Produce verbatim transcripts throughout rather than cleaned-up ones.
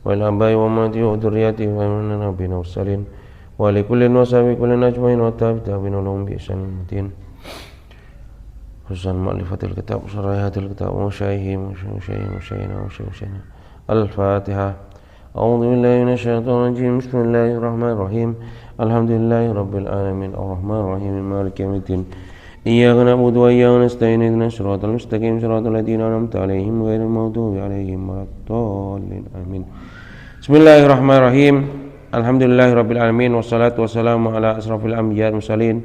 ولآبائي وأمهاتي وذرياتي وإخواننا والنبيين والمرسلين ولكل وصحبه كل أجمعين والتابعين لهم بإحسان إلى يوم الدين. خصوصا مؤلفة الكتاب وشراح هذا الكتاب ومشايخهم ومشايخ مشايخنا ومشايخ مشايخنا. الفاتحة. أعوذ بالله من الشيطان الرجيم. بسم الله الرحمن الرحيم. الحمد لله رب العالمين. الرحمن الرحيم. مالك يوم الدين. إياك نعبد وإياك نستعين. اهدنا الصراط المستقيم. صراط الذين أنعمت عليهم غير المغضوب عليهم ولا الضالين. آمين. بسم الله الرحمن الرحيم. الحمد لله رب العالمين. والصلاة والسلام على أشرف الأنبياء والمرسلين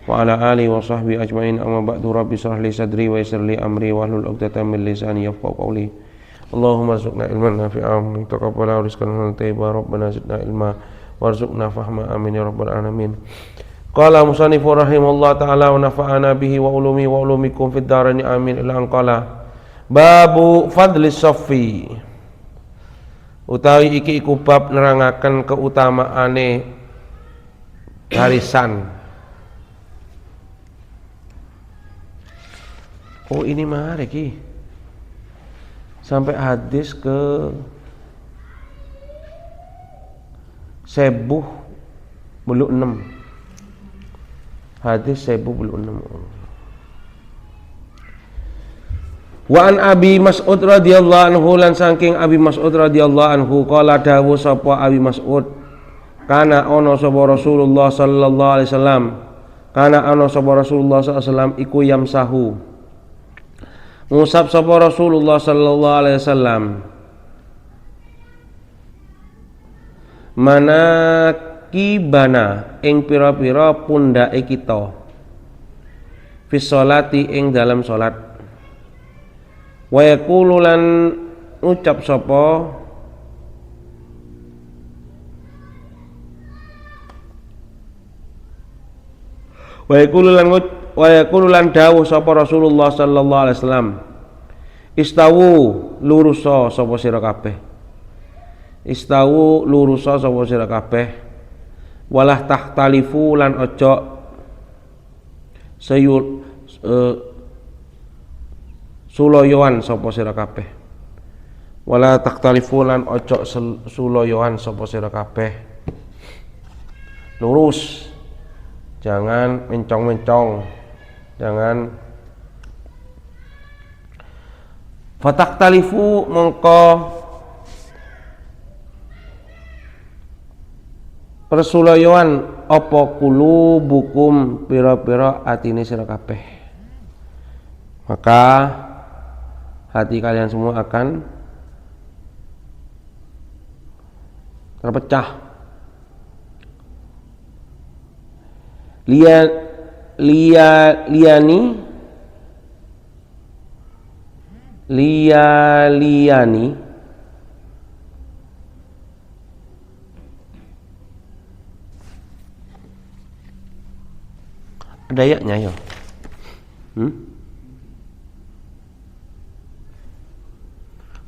وعلى آله وصحبه أجمعين. أما بعد. رب اشرح لي صدري ويسر لي أمري واحلل عقدة من لساني يفقهوا قولي. اللهم ارزقنا علما نافعا متقبلا ورزقا حلالا طيبا. ربنا زدنا علما وارزقنا فهما. آمين يا رب العالمين. قال المصنف رحمه الله تعالى ونفعنا به وعلومه وعلومكم في الدارين. آمين. إلى أن قال: باب فضل الصف. Utawi iki iku bab nerangaken kautamaane barisan. Oh, ini menarik, ki. Sampai hadis ke sebu bulu ennem. Hadis sebu bulu ennem. Wa an Abi Mas'ud radhiyallahu anhu, lan saking Abi Mas'ud radhiyallahu anhu, qala, dawuh sapa Abi Mas'ud, kana ana sapa Rasulullah sallallahu alaihi wasallam, kana ana sapa Rasulullah sallallahu alaihi wasallam iku yamsahu, ngusap sapa Rasulullah sallallahu alaihi wasallam manakibana, ing pira-pira pundhake kita, fis sholati, ing dalem salat. Wa yaqulu, lan ngucap sapa, wa yaqulu, lan nguc-, wa yaqulu, lan dawuh sapa Rasulullah sallallahu alaihi wasallam, "Istawu, lurusa sapa sira kabeh. Istawu, lurusa sapa sira kabeh. Wala takhtalifu, lan ojo seyul-, eh, suloyowan sapa sira kabeh. Wala takhtalifu, lan ojo sel-, suloyowan sapa sira kabeh." Lurus. Jangan mencong-mencong. Jangan Fatakhtalifu, mongko persuloyowan apa qulubukum, pira-pira atine sira kabeh. Maka hati kalian semua akan terpecah. Lia-, lia-, liyani, lia-, liyani. Ada ya-nya, ya? Hmm?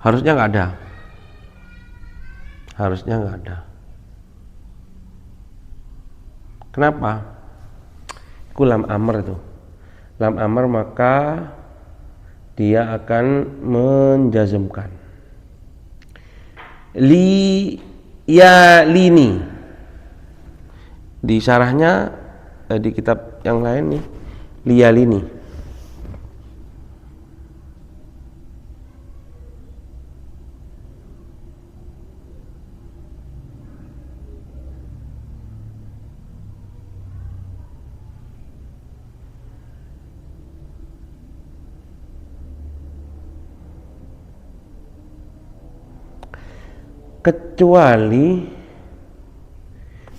Harusnya nggak ada. Harusnya nggak ada. Kenapa? Iku lam amr itu. Lam amr, maka dia akan menjazmkan. Li-, ya lini. Di syarahnya, eh, di kitab yang lain nih, liyalini. Kecuali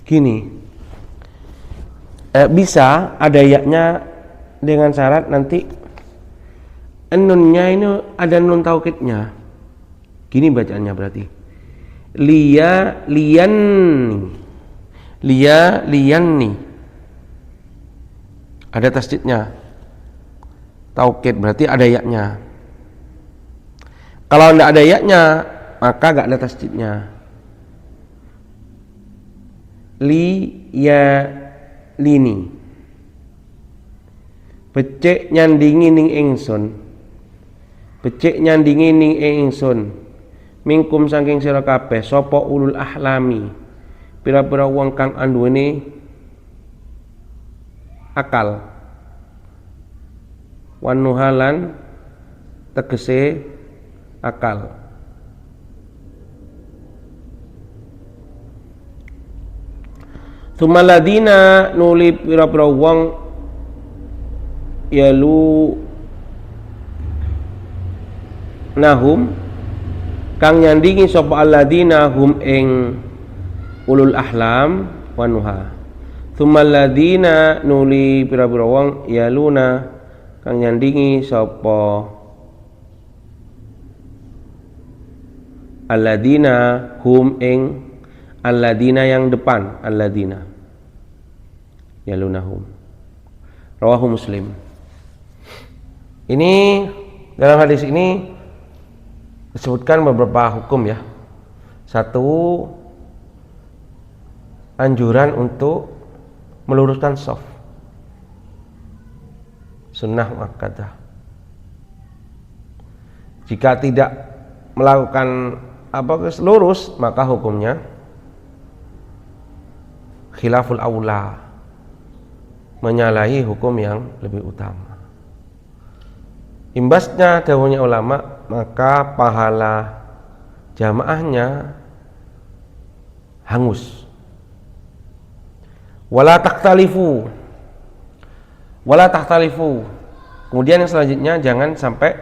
gini, eh, bisa ada ya-nya dengan syarat nanti nunnya ini ada nun taukidnya. Gini bacaannya berarti. Lia liyanni. Lia liyanni. Ada tasydidnya. Taukid berarti ada ya-nya. Kalau ndak ada ya-nya, maka nggak ada tasydidnya. Li ya lini. Becce' nyandhingi ning ingsun. Becce' nyandhingi ning ingsun. Minkum, sangking sira kabeh, sapa ulul ahlami, pira-pira wong kang anduwènè akal, wan nuha, lan tegese akal. Tsumma alladzina, nuli pira-pira wong, yalunahum, kang nyandhingi sapa alladzina hum ing ulul ahlam wan nuha. Tsumma alladzina, nuli pira-pira wong, yaluna, kang nyandhingi sapa alladzina hum ing alladzina yang depan, alladzina yalunahum. Rawahu Muslim. Ini, dalam hadis ini disebutkan beberapa hukum, ya. Satu, anjuran untuk meluruskan shaf. Sunnah muakkadah. Jika tidak melakukan apa, lurus, maka hukumnya khilaful aula, menyalahi hukum yang lebih utama. Imbasnya dawuhnya ulama, maka pahala jamaahnya hangus. Wala takhtalifu. Wala takhtalifu. Kemudian yang selanjutnya, jangan sampai,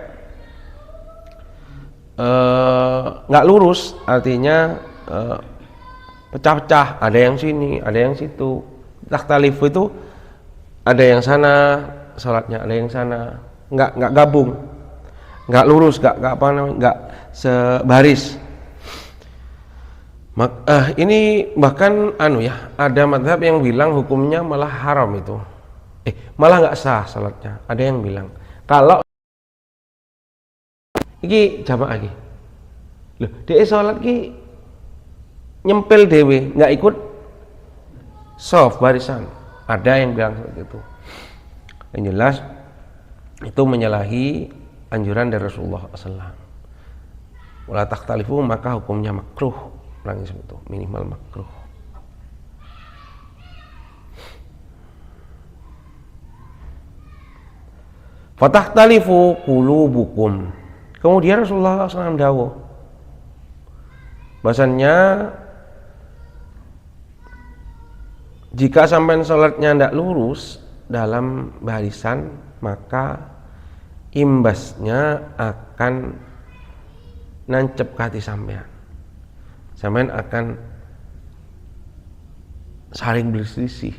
eh, nggak lurus, artinya, eh, pecah-pecah, ada yang sini, ada yang situ. Takhtalifu itu ada yang sana, salatnya ada yang sana, nggak, nggak gabung, nggak lurus, nggak, nggak apa namanya, nggak sebaris. Mak-, eh, ini bahkan anu ya, ada madhab yang bilang hukumnya malah haram itu. Eh, malah nggak sah salatnya. Ada yang bilang, kalau iki jamaah iki. Loh, dhek salat ki nyempil dhewe, nggak ikut shaf barisan. Ada yang bilang seperti itu. Yang jelas, itu menyalahi anjuran dari Rasulullah sallallahu alaihi wasallam. Wala takhtalifu, maka hukumnya makruh. Orang yang sebut itu minimal makruh. Fatakhtalifu qulubukum. Kemudian Rasulullah sallallahu alaihi wasallam dawuh, bahwasannya jika sampean salatnya ndak lurus dalam barisan, maka imbasnya akan nancep ka hati sampean. Sampean akan saling berselisih.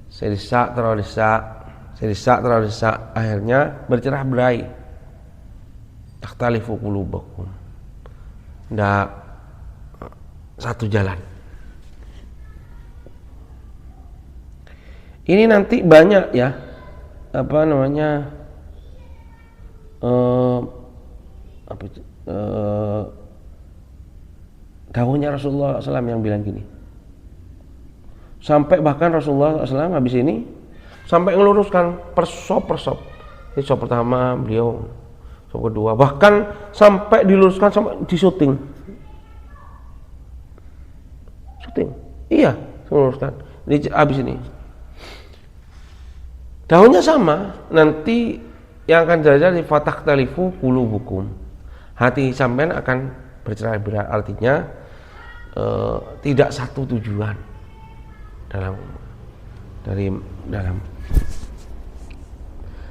Sè dissa' terro dissa', sè dissa' terro dissa', akhirnya bercerai berai. Takhtalifu qulubukum. Ndak satu jalan. Ini nanti banyak ya, apa namanya, eh, apa itu, eh, dawuhnya Rasulullah sallallahu alaihi wasallam yang bilang gini. Sampai bahkan Rasulullah sallallahu alaihi wasallam habis ini sampai ngeluruskan per shaf, per shaf. Ini shaf pertama beliau, shaf kedua, bahkan sampai diluruskan sampai di syuting. Syuting. Iya, meluruskan. Ini habis ini. Dawuhnya sama, nanti yang akan terjadi, fatakhtalifu qulubukum. Hati sampean akan bercerai berai, artinya, eh, tidak satu tujuan dalam, dari dalam.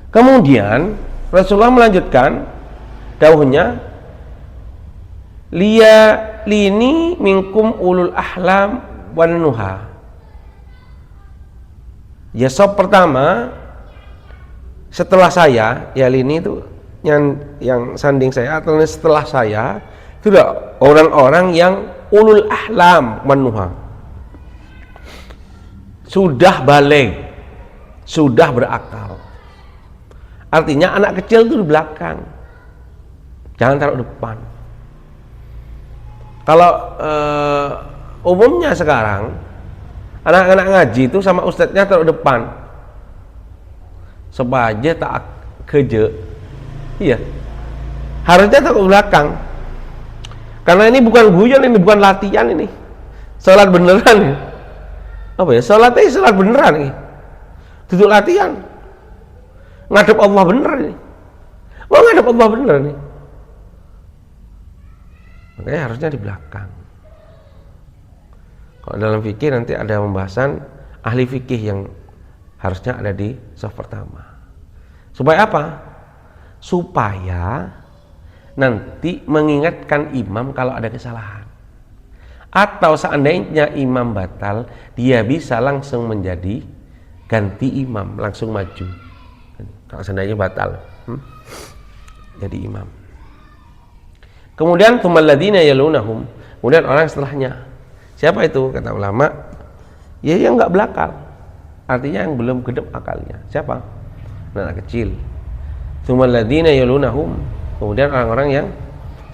Kemudian Rasulullah melanjutkan dawuhnya, "Liyalini minkum ulul ahlam wan nuha." Ya, shaf pertama setelah saya, yalini itu yang, yang sanding saya atau setelah saya, itu adalah orang-orang yang ulul ahlam wan nuha. Sudah baligh, sudah berakal. Artinya anak kecil itu di belakang. Jangan taruh depan. Kalau, eh, umumnya sekarang, anak-anak ngaji itu sama ustadznya taruh depan. Supaya tak gejek. Iya. Harusnya tengok belakang. Karena ini bukan guyon, ini bukan latihan ini. Sholat beneran ya. Apa ya? Sholat ini sholat beneran ini. Duduk latihan. Ngadep Allah bener ini. Mau ngadep Allah bener ini. Makanya harusnya di belakang. Kalau dalam fikih nanti ada pembahasan ahli fikih yang harusnya ada di saf pertama. Supaya apa? Supaya nanti mengingatkan imam kalau ada kesalahan. Atau seandainya imam batal, dia bisa langsung menjadi ganti imam, langsung maju. Kalau seandainya batal, hmm? Jadi imam. Kemudian, "Tsummal ladzina yalunahum." Kemudian orang setelahnya. Siapa itu? Kata ulama, ya, yang nggak berakal. Artinya yang belum genep akalnya. Siapa? Anak kecil. "Tsummal ladzina yalunahum." Kemudian orang-orang yang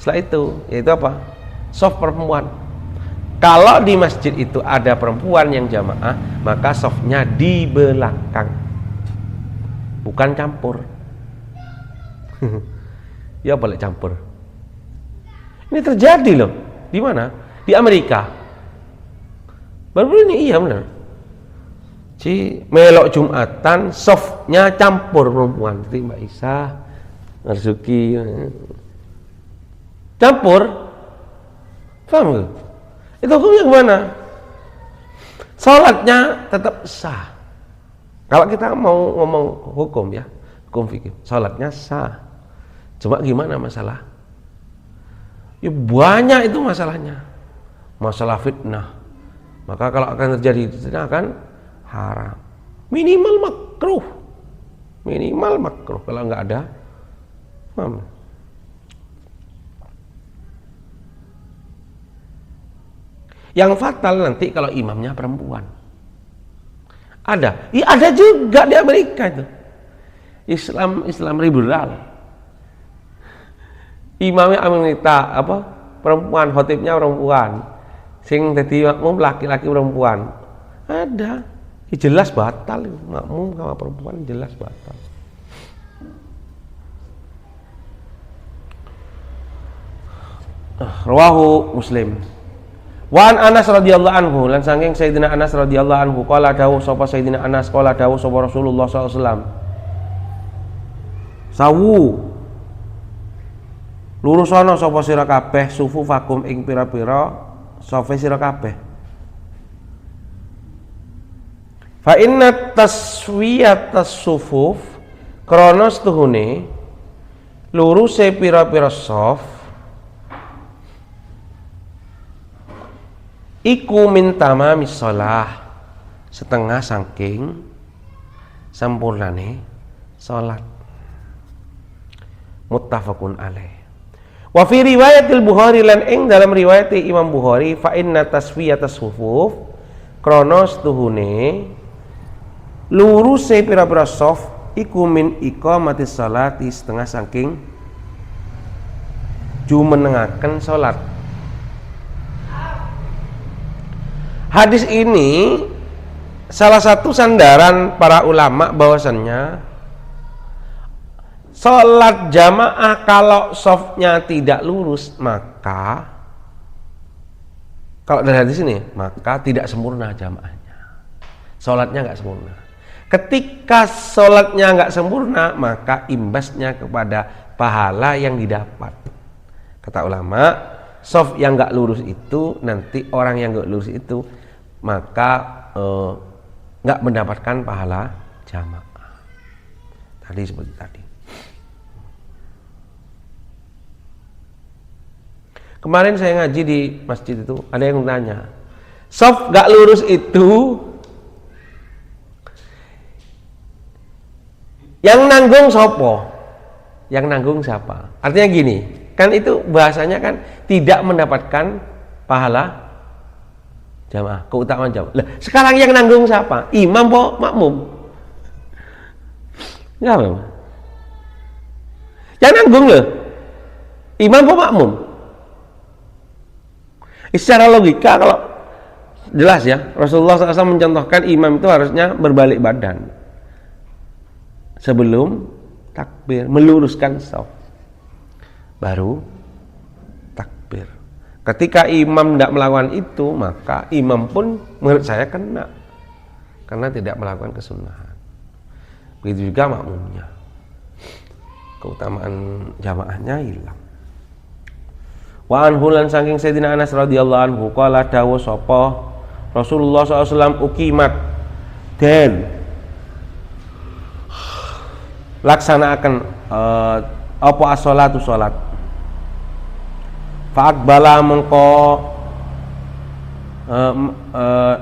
setelah itu, yaitu apa? Saf perempuan. Kalau di masjid itu ada perempuan yang jamaah, maka safnya di belakang. Bukan campur. Ya, balik campur. Ini terjadi loh. Di mana? Di Amerika. Baru ini, iya, benar. Si melok Jumatan, softnya campur perempuan. Seperti Mbak Isa, Marzuki. Campur. Paham nggak? Itu hukumnya gimana? Sholatnya tetap sah. Kalau kita mau ngomong hukum ya, hukum fikih, sholatnya sah. Cuma gimana masalah? Ya banyak itu masalahnya. Masalah fitnah. Maka kalau akan terjadi fitnah akan haram. Minimal makruh. Minimal makruh kalau nggak ada. Paham? Yang fatal nanti kalau imamnya perempuan. Ada. Iya, ada juga di Amerika itu. Islam, Islam liberal. Imamnya Amerika, apa? Perempuan, khotibnya perempuan. Sing jadi makmum laki-laki perempuan. Ada. Ya, jelas batal itu. Makmum sama perempuan jelas batal. Rawahu Muslim. Wa an Anas radhiyallahu anhu, lan saking Sayyidina Anas radhiyallahu anhu, qala dawuh sapa Sayyidina Anas, qala dawuh sapa Rasulullah sallallahu alaihi wasallam, "Sawu, lurusana sapa sira kabeh sufufakum ing pira-pira sofe sira kabeh." Fa inna taswiyatas sufuf, krana setuhune luruse pira-pira sof, iku min tamamis shalah, setengah saking sampurnane salat. Muttafaqun alaih. Wa fi riwayatil Bukhari, lan ing dalam riwayat Imam Bukhari, fa inna taswiyatas sufuf, krana setuhune luruse pira-pira sof, iku min iqamatis shalati, setengah saking jumenengaken salat. Hadis ini salah satu sandaran para ulama bahwasannya salat jamaah kalau sofnya tidak lurus, maka kalau dari hadis ini, maka tidak sempurna jamaahnya. Salatnya nggak sempurna. Ketika salatnya nggak sempurna, maka imbasnya kepada pahala yang didapat. Kata ulama, sof yang nggak lurus itu, nanti orang yang nggak lurus itu, maka, eh, nggak mendapatkan pahala jamaah. Tadi seperti tadi. Kemarin saya ngaji di masjid itu, ada yang tanya, "Sof nggak lurus itu yang nanggung sopo? Yang nanggung siapa?" Artinya gini, kan itu bahasanya kan tidak mendapatkan pahala jamaah, keutamaan jamaah. Lah, sekarang yang nanggung siapa? Imam po makmum? Enggak, Bang. Yang nanggung loh. Imam po makmum? Secara logika kalau jelas ya, Rasulullah sallallahu alaihi wasallam mencontohkan imam itu harusnya berbalik badan sebelum takbir, meluruskan saf. baru takbir. Ketika imam tidak melakukan itu, maka imam pun menurut saya kena, karena tidak melakukan kesunnahan. Begitu juga makmumnya. Keutamaan jamaahnya hilang. Wa anhu, lan saking Sayyidina Anas radhiyallahu anhu, qala, dawuh sapa Rasulullah sallallahu alaihi wasallam, "Uqimat," den laksanakaken, eh, apa as-sholatu, sholat. Fa aqbala, mengko, eh, m-, eh,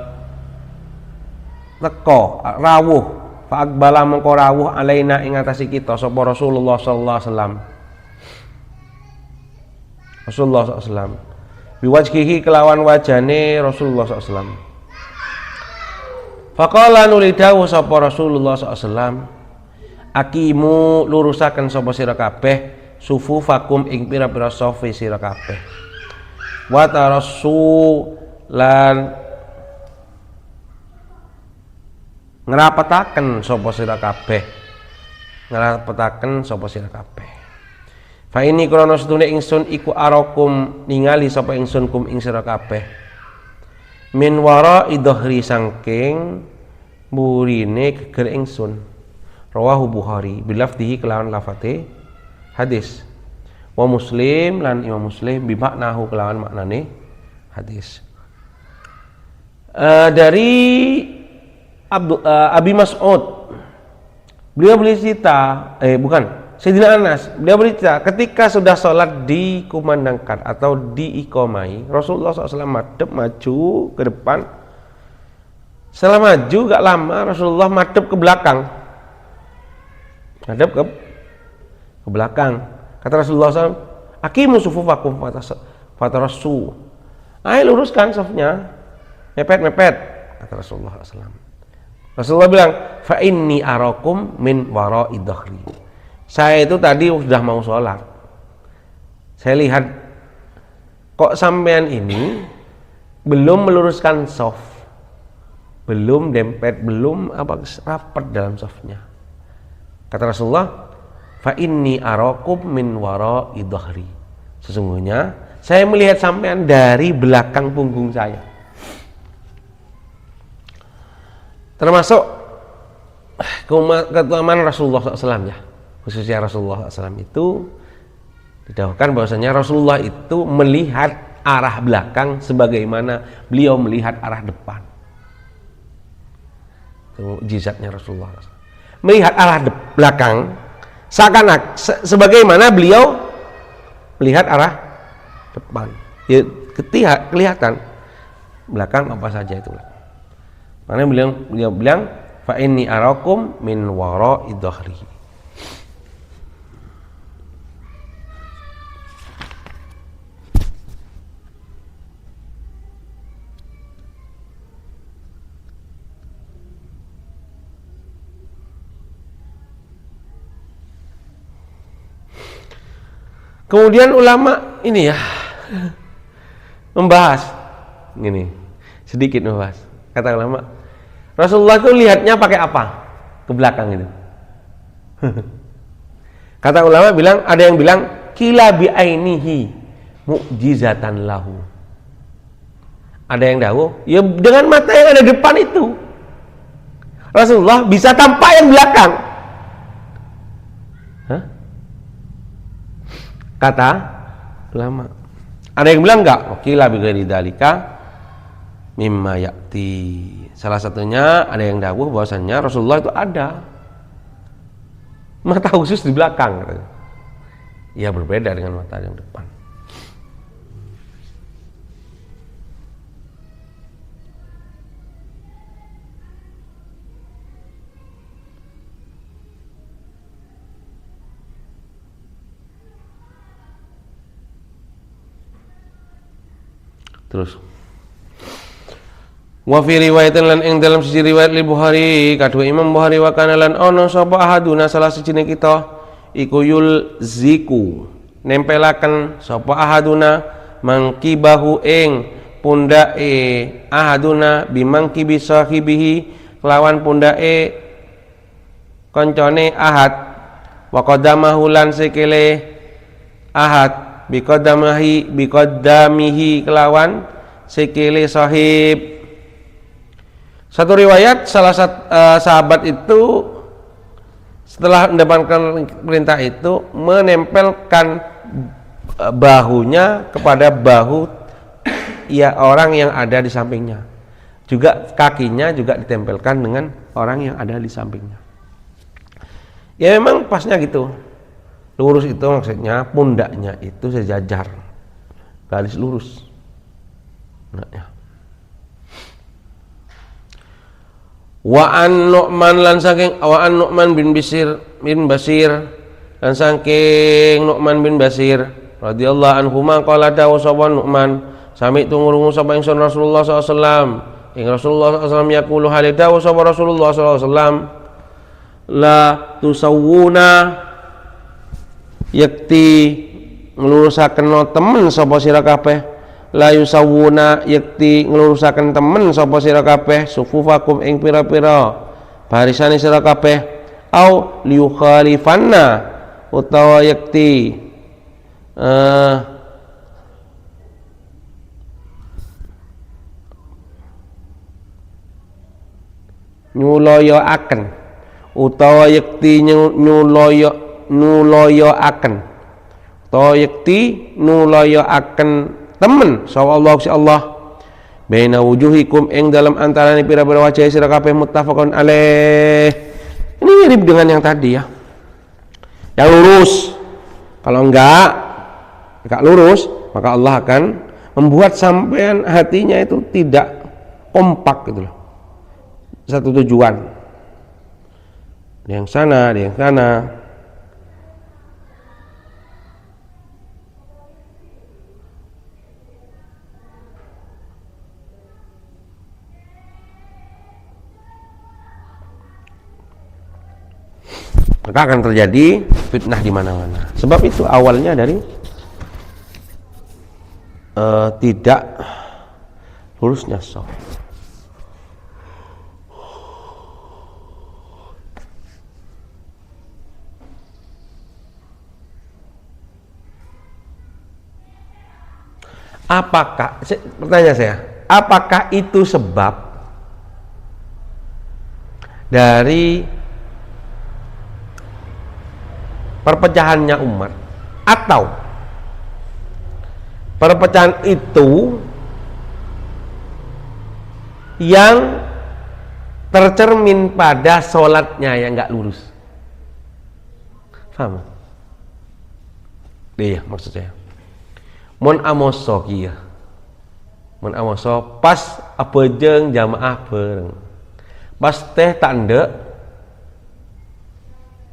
teka, rawuh. Fa aqbala, mengko rawuh, alaina, ing atase kita, sapa Rasulullah sallallahu alaihi wasallam. Rasulullah sallallahu alaihi wasallam. Biwajhihi, kelawan wajane Rasulullah sallallahu alaihi wasallam. Faqala, nuli dawuh sapa Rasulullah sallallahu alaihi wasallam, "Aqimu, lurusaken sapa sira kabeh, sufufakum, ing pira-pira sofe sira kabeh. Wa tarassu, lan ngrapetaken sapa sira kabeh. Ngrapetaken sapa sira kabeh. Fa inni, krana sedune ingsun iku arakum, ningali sapa ingsun, kum, ing sira kabeh. Min wara'i dhahri, sangking mburine geger ingsun." Rawahu Bukhari, bilafdhihi, kelawan lafate hadis. Wa Muslim, lan Imam Muslim, bimaknahu, kelawan maknane hadis. Eh, dari Abdu-, eh, Abi Mas'ud. Beliau bercerita, eh, bukan, Sayyidina Anas, beliau bercerita, ketika sudah sholat dikumandangkan atau diiqomai, Rasulullah sallallahu alaihi wasallam madhep maju ke depan. Setelah maju, gak lama Rasulullah madhep ke belakang. Madhep ke, ke belakang. Kata Rasulullah sallallahu alaihi wasallam, "Aqimu sufufakum fatas-, fatarassu." "Ayo, luruskan safnya. Mepet, mepet," kata Rasulullah sallallahu alaihi wasallam. Rasulullah bilang, "Fa inni arakum min wara'i dhahri." Saya itu tadi sudah mau sholat. Saya lihat, kok sampean ini belum meluruskan saf, belum dempet, belum apa, rapat dalam safnya. Kata Rasulullah, "Fa inni arakum min wara'i dhahri." Sesungguhnya saya melihat sampean dari belakang punggung saya. Termasuk keuma-, keutamaan Rasulullah sallallahu alaihi wasallam, ya. Khususnya Rasulullah sallallahu alaihi wasallam itu didawuhkan bahwasanya Rasulullah itu melihat arah belakang sebagaimana beliau melihat arah depan. Itu mukjizatnya Rasulullah. Melihat arah de-, belakang, seakan-ak-, se-, sebagaimana beliau melihat arah depan. Ya, ketiha-, kelihatan belakang apa saja itu. Makanya beliau, beliau bilang, "Fa inni arakum min wara'i dhahri." Kemudian ulama ini, ya, membahas gini, sedikit membahas. Kata ulama, Rasulullah itu lihatnya pakai apa? Ke belakang itu. Kata ulama bilang, ada yang bilang, "Qila bi ainihi mu'jizatan lahu." Ada yang dawuh, "Ya, dengan mata yang ada depan itu." Rasulullah bisa tampak yang belakang. Hah? Kata ulama. Ada yang bilang enggak? "Wa qila bi ghairi dzalika mimma ya'ti." Salah satunya ada yang dawuh bahwasanya Rasulullah itu ada. Mata khusus di belakang, katanya. Ya, berbeda dengan mata yang depan. Terus. Wa fi riwayatin, lan ing dalam sisi riwayat, lil Bukhari, kadhuwe Imam Bukhari, wa kana, lan ana sapa ahaduna, salah sijine kita, iku yulziku, nempelaken sapa ahaduna, mangkibahu, ing pundhake ahaduna, bimangkibi sahibihi, kelawan pundhake kancane ahad, wa qadamahu, lan sikile ahad, biqaddamihi, biqaddamihi kelawan sikile sahib. Satu riwayat, salah sat-, eh, sahabat itu setelah mendapatkan perintah itu menempelkan, eh, bahunya kepada bahu, ya, orang yang ada di sampingnya. Juga kakinya juga ditempelkan dengan orang yang ada di sampingnya. Ya, memang pasnya gitu. Lurus itu maksudnya pundaknya itu sejajar. Garis lurus. Nah, ya. Wa an Nu'man, lan saking, wa an Nu'man bin Bisir, bin Basir, lan saking Nu'man bin Basir radhiyallahu anhuma qala, dawuh sapa Nu'man, sami'tu, ngrungu sapa ingsun Rasulullah sallallahu alaihi wasallam, ing Rasulullah sallallahu alaihi wasallam yaqulu, hale dawuh sapa Rasulullah sallallahu alaihi wasallam, la tusawwuna, yakti nglurusaken temmen sapa sira kabeh. La yusawwuna, yakti nglurusaken temmen sapa sira kabeh, sufufakum, ing pira-pira barisane sira kabeh. Au liyukhalifanna, utawa yakti, eh, nyuloyoaken, utawa yakti nyu-, nyuloyo-, nyuloyoaken, utawa yakti nuloyoaken temmen sapa Allah, Gusti Allah, baina wujuhikum, ing dalem antarane pira-pira wajahe sira kabeh, muttafaqun alaih. Ini mirip dengan yang tadi, ya. Yang lurus. Kalau enggak, enggak lurus, maka Allah akan membuat sampean hatinya itu tidak kompak gitu loh. Satu tujuan. Ada yang sana, ada yang sana. Maka akan terjadi fitnah di mana-mana. Sebab itu awalnya dari, eh, tidak lurusnya shaf. Apakah, se-, pertanyaan saya, apakah itu sebab dari perpecahannya umat, atau perpecahan itu yang tercermin pada sholatnya yang nggak lurus? Paham? Iya, maksud saya. Mon amoso kiya. Mon amoso pas abhâjâng jamaah bareng. Pas tè ta' endâ',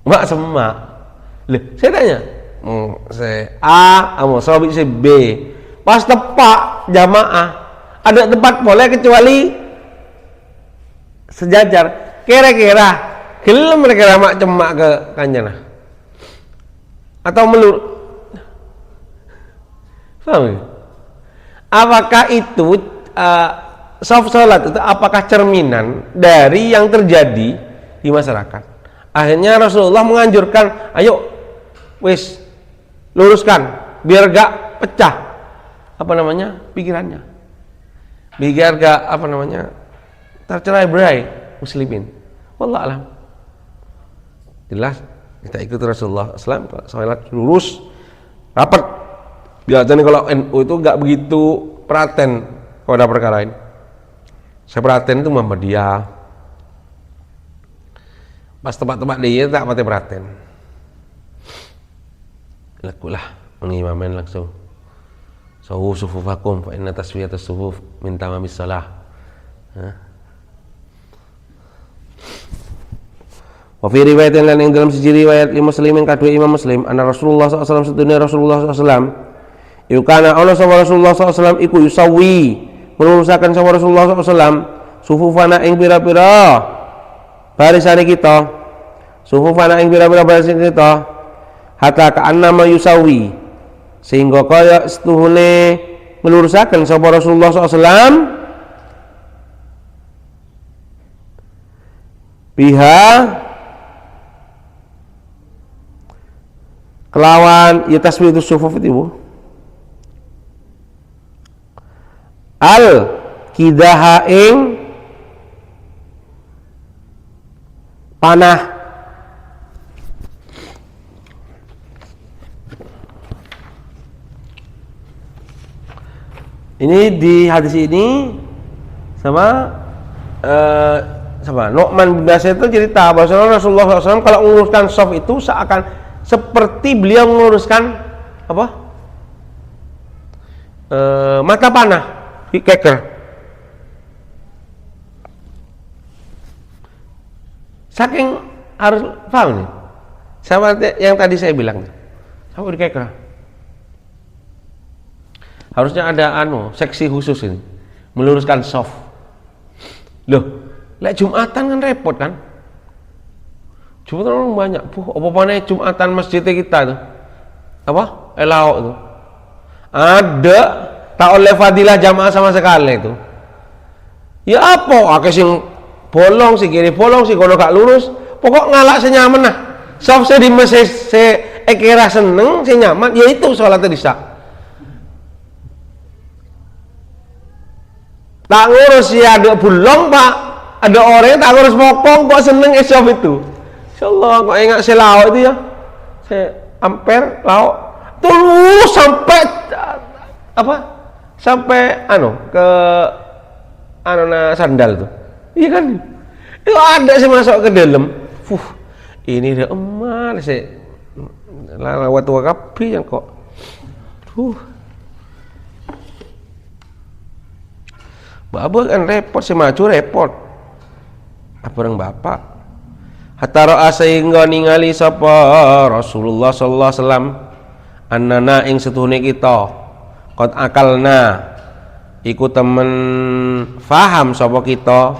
ma' semma'. Lho, saya tanya. Hmm, se A amoso bi' se B. Pas teppa' jamaah. Adâ' tempat polè kecuali sejajar. Kira-kira, gelem kira-kira ma' cemma' ka kancana? Atau melur-, paham ya? Apakah itu, eh, shaf sholat itu apakah cerminan dari yang terjadi di masyarakat? Akhirnya Rasulullah menganjurkan, "Ayo, wis, luruskan, biar gak pecah," apa namanya, pikirannya. Biar gak, apa namanya, tercerai berai muslimin. Wallah alam. Jelas, kita ikut Rasulullah sallallahu alaihi wasallam, sholat lurus, rapet. Biasanya kalau N U itu nggak begitu perhatian kepada perkara ini. Saya perhatian itu Muhammadiyah. Pas tempat-tempat dia tak pati perhatian. Lakulah, mengimamin langsung. "Sawu sufufakum fa inna taswiyatas sufuf min tamamis shalah." Hah? Wa fi riwayatin, lan ing dalam siji riwayat, li Muslimin, kadhuwe Imam Muslim, anna Rasulullah sallallahu alaihi wasallam, sedunia Rasulullah sallallahu alaihi wasallam, iku kana ana sapa Rasulullah sallallahu alaihi wasallam iku yusawwi, nglurusaken sapa Rasulullah sallallahu alaihi wasallam, sufufana, ing pira-pira barisane kita, sufufana, ing pira-pira barisane kita, hatta ka'annama yusawwi, sehingga kaya setuhune nglurusaken sapa Rasulullah sallallahu alaihi wasallam, biha, Kelawan ya taswiyatus sufuf itu, Bu. Al-qidaha ing panah. Ini di hadis ini sama, eh, sama Nu'man bin Bashir itu cerita bahwa Rasulullah sallallahu alaihi wasallam kalau menguruskan saf itu seakan seperti beliau menguruskan apa? Eh, mata panah, keker. Saking harus paham nih. Sama te-, yang tadi saya bilang. Sama dikeker. Harusnya ada anu, seksi khusus ini. Meluruskan saf. Loh, lek Jumatan kan repot kan? Jumatan orang banyak. Buh, apa mana Jumatan masjidnya kita tuh? Apa? Eh, lauk tuh. Ada, tak oleh fadilah jamaah sama sekali tuh. Ya apa? Akeh sing bolong, sing kiri bolong, sing kono gak lurus. Pokok ngalak sing nyaman lah. Saf sing di masjid sing ekera seneng, sing nyaman, ya itu sholat isya. Tak ngurus ya ada bulong, Pak. Ada orang yang tak ngurus mokong, kok seneng esok itu. Insyaallah, kok ingat selawa itu ya. Saya amper, lauk. Terus sampai, apa? Sampai, anu, ke, anu, nah, sandal tuh. Iya kan? Itu ada sih masuk ke dalam. Fuh, ini dia emas sih. Lawat tua kapi yang kok. Fuh. Baba kan repot, sing maju repot. Abareng bapak. Hatta ra'a sehingga ningali sapa Rasulullah sallallahu alaihi wasallam, annana ing setuhune kita, qad akalna, iku temen faham sapa kita,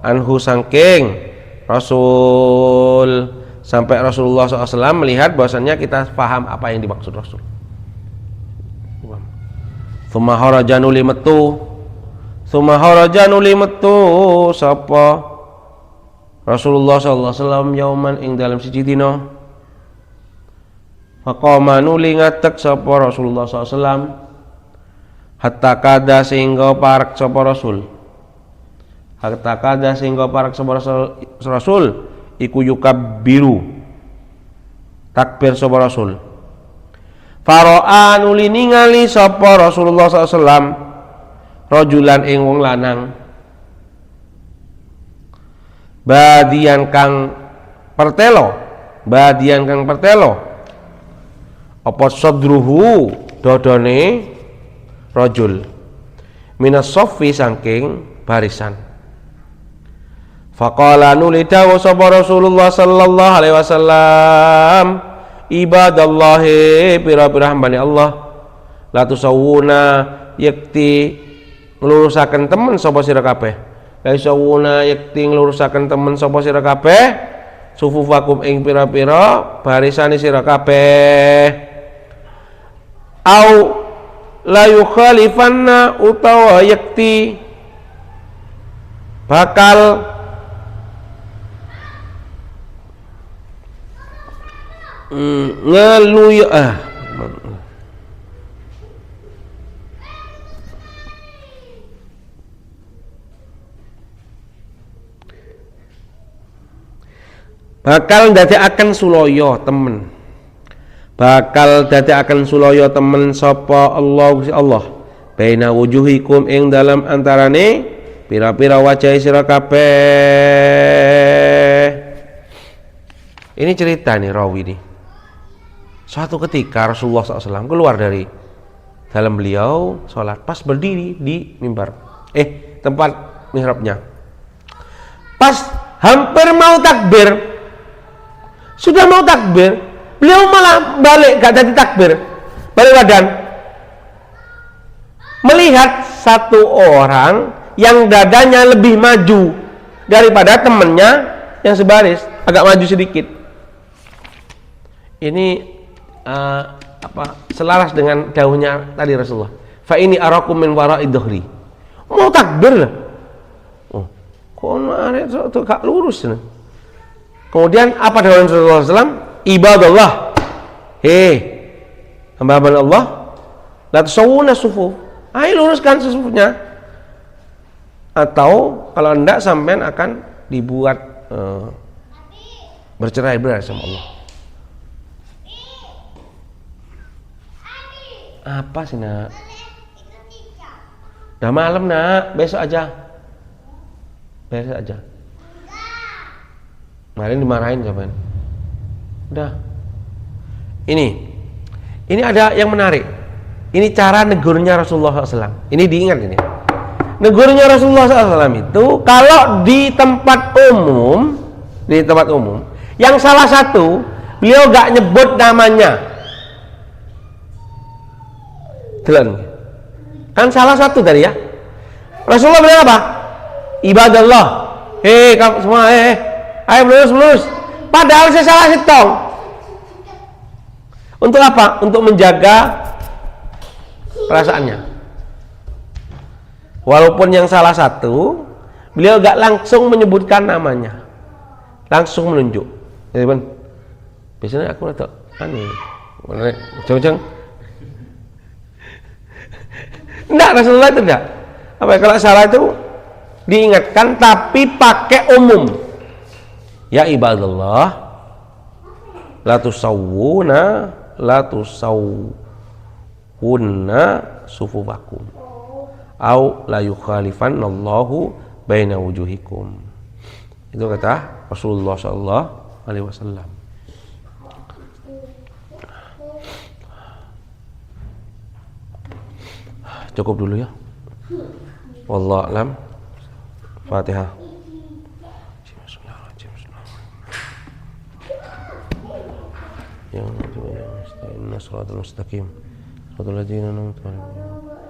anhu sangking Rasul, sampai Rasulullah sallallahu alaihi wasallam melihat bahwasanya kita faham apa yang dimaksud Rasul. Tsumma kharaja nuli metu. Tsumma kharaja nuli metu sapa Rasulullah sallallahu alaihi wasallam yauman ing dalam siji dina. Faqama nuli ngadeg sapa Rasulullah sallallahu alaihi wasallam. Hatta kada sehingga parek sapa Rasul. Hatta kada sehingga parek sapa Rasul, Rasul iku yukabbiru. Takbir sapa Rasul. Fara'a nuli ningali sapa Rasulullah sallallahu alaihi wasallam rajulan ing wong lanang. Badiyan kang pertelo, badiyan kang pertelo. Apa sadruhu dodone rajul. Minas soffi saking barisan. Faqala nuli dawuh sapa Rasulullah sallallahu alaihi wasallam, "Ibadallahi, pira-pira hambane Allah, la tusawwuna yakti nglurusaken temen sapa sira kabeh. La tusawwuna yakti nglurusaken temen sapa sira kabeh, sufufakum ing pira-pira barisane sira kabeh." Au la yukhalifanna utawa yakti bakal, mm, ngeluy-, ah. Bakal ndadekaken sulaya temen. Bakal dadekaken sulaya temen sapa Allah, Gusti Allah. Baina wujuhikum, ing dalem antarane pira-pira wajahe sira kabeh. Ini cerita nih, rawi nih. Suatu ketika Rasulullah sallallahu alaihi wasallam keluar dari dalam beliau sholat, pas berdiri di mimbar. Eh, tempat mihrabnya. Pas hampir mau takbir, sudah mau takbir, beliau malah balik, gak jadi takbir. Balik badan. Melihat satu orang yang dadanya lebih maju daripada temannya yang sebaris, agak maju sedikit. Ini, eh, apa, selaras dengan dawuhnya tadi Rasulullah. "Fa inni arakum min wara'i dhahri." Mau takbir lah. Oh, kono arek sok tuh gak lurus nih. Kemudian apa dawuh Rasulullah sallallahu alaihi wasallam? "Ibadallah, Hei, hamba-hamba Allah, la tusawwuna sufuf. Ayo luruskan sufufnya. Atau kalau enggak, sampean akan dibuat eh, bercerai-berai sama Allah. Apa sih, Nak? Udah malam, Nak. Besok aja. Besok aja. Kemarin dimarahin sampean. Udah. Ini. Ini ada yang menarik. Ini cara negurnya Rasulullah sallallahu alaihi wasallam. Ini diingat ini. Negurnya Rasulullah sallallahu alaihi wasallam itu kalau di tempat umum, di tempat umum, yang salah satu beliau gak nyebut namanya. Delon. Kan salah satu tadi ya. Rasulullah bilang apa? Ibadallah. Hei, kamu semua, hei, hei. Ayo, lurus, lurus. Padahal saya salah hitung. Untuk apa? Untuk menjaga perasaannya. Walaupun yang salah satu, beliau gak langsung menyebutkan namanya. Langsung menunjuk. Jadi, Ben, biasanya aku rada aneh. Bener, jeng-jeng. Enggak, Rasulullah itu enggak. Apa ya, kalau salah itu diingatkan, tapi pakai umum. Ya ibadallah, la tusawwuna, la tusawwunna sufufakum. Au la yukhalifannallahu baina wujuhikum. Itu kata Rasulullah sallallahu alaihi wasallam. Cukup dulu ya. Wallahu a'lam. Fatihah. Bismillahirrahmanirrahim. Ya, inna siratal mustaqim. Siratal ladzina an'amta 'alaihim.